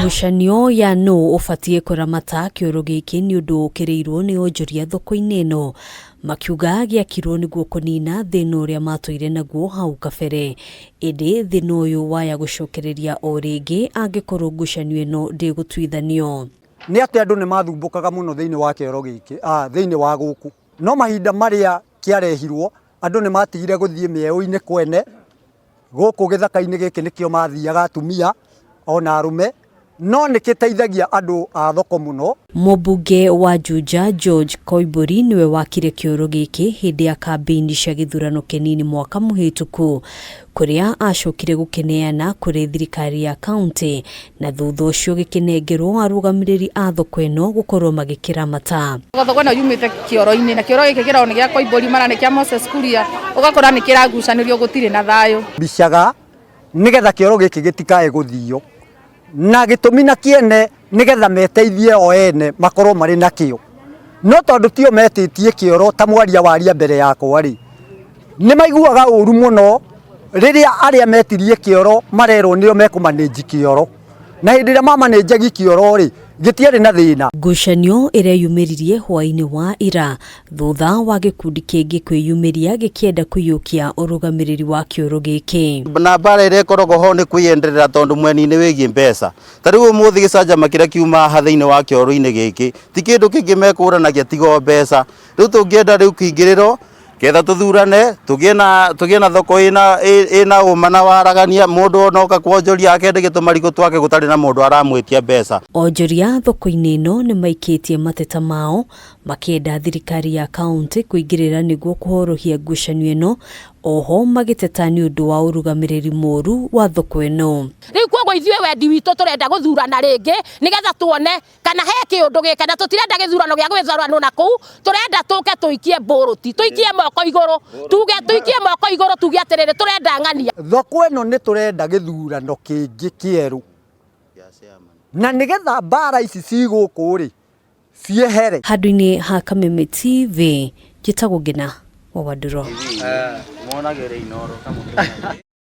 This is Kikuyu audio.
Ngucanio ya nũ ũbatiĩ kũramata kĩoro gĩkĩ nĩ ũndũ ũkĩrĩirwo nĩ onjoria thoko-inĩ ĩno, makiuga gĩakirwo nĩguo kũnina thĩna ũrĩa matũire naguo hau kabere. Ĩndĩ thĩna ũyũ waya gũcokereria o rĩngĩ angĩkorwo ngucanio ĩno ndĩgũtuithanio. Nĩ atĩ andũ nĩ mathumbũkaga mũno thĩinĩ wa kĩoro gĩkĩ, ah, thĩinĩ wa gũkũ. No mahinda marĩa kĩarehirwo, andũ nĩ matigire gũthiĩ mĩeũ-inĩ kwene, gũkũ gĩthaka-inĩ gĩkĩ nĩkĩo mathiaga atumia ona arũme, no nĩ kĩteithagia andũ a thoko mũno. Mũmbunge wa Juja George Koimbũri nĩwe wakire kĩoro gĩkĩ hĩndĩ ya kambĩini cia gĩthurano kĩnini mwaka mũhĩtũku, kũrĩa acokire gũkĩneana kũrĩ thirikari ya kauntĩ na thutha ũcio gĩkĩnengerwo arũgamĩrĩri a thoko ĩno gũkorwo magĩkĩramata. Thoko ĩno yumĩte kĩoro-inĩ na kĩoro gĩkĩ kĩragwo nĩ gĩa Koimbũri mara nĩ kĩa Moses Kuria, ũgakora nĩ kĩragucanĩrio gũtirĩ na thayũ. Mbicaga nĩgetha kĩoro gĩkĩ gĩtikae gũthio na gĩtũmi na kĩene nĩgetha meteithie o ene makorwo marĩ na kĩo. No tondũ tio metĩtie kĩoro ta mwaria waria mbere yakwa rĩ, nĩ maiguaga ũru mũno rĩrĩa arĩa metirie kĩoro marerwo nĩo mekũmanĩnji kĩoro. Na hĩndĩ ĩrĩa mamanĩnjagi kĩoro rĩ, gĩtiarĩ na thĩna. Ngucanio ĩrĩa yumĩririe hwaĩ-inĩ wa ira thutha wa gĩkundi kĩngĩ kwĩyumĩria gĩkĩenda kũiyũkia ũrũgamĩrĩri wa kĩoro gĩkĩ. Na mbara ĩrĩa ĩkoragwo ho nĩ kwĩyenderera tondũ mwena-inĩ wĩgiĩ mbeca. Ta rĩu ũmũthĩ gĩcanjama kĩrĩa kiuma haha thĩinĩ wa kĩoro-inĩ gĩkĩ ti kĩndũ kĩngĩ mekũranagia tiga o mbeca. Rĩu tũngĩenda rĩu kũingĩrĩrwo ketha tũthurane tũgĩe na tũgĩe na thoko ĩna ĩna ũma na waragania mũndũ ona oka kwonjoria akende tũmarigũ twake gũtarĩ na mũndũ aramwĩtia mbeca. Onjoria thoko-inĩ ĩno nĩ maikĩtie mateta mao makĩenda thirikari ya kauntĩ kũingĩrĩra nĩguo kũhorohia ngucanio ĩno, oho magĩteta nĩ ũndũ wa ũrũgamĩrĩri mũru wa thoko ĩno. Rĩu koguo ithuĩ wendi witũ tũrenda gũthurana rĩngĩ nĩgetha tuone kana he kĩũndũ gĩke, na tũtirenda gĩthurano gĩa gwĩthuranwo na kũu, tũrenda tũke tũikie mbũrũti, tũikie moko igũrũ, tuge tũikie moko igũrũ tuge atĩrĩrĩ tũrenda ng'ania. Thoko ĩno nĩ tũrenda gĩthurano kĩngĩ kĩerũ, na nĩgetha mbara ici ci gũkũ rĩ ciehere. Handũ-inĩ ha Kameme TV, njĩtagwo Ngina wa Wandũro. Monagĩre Inooro.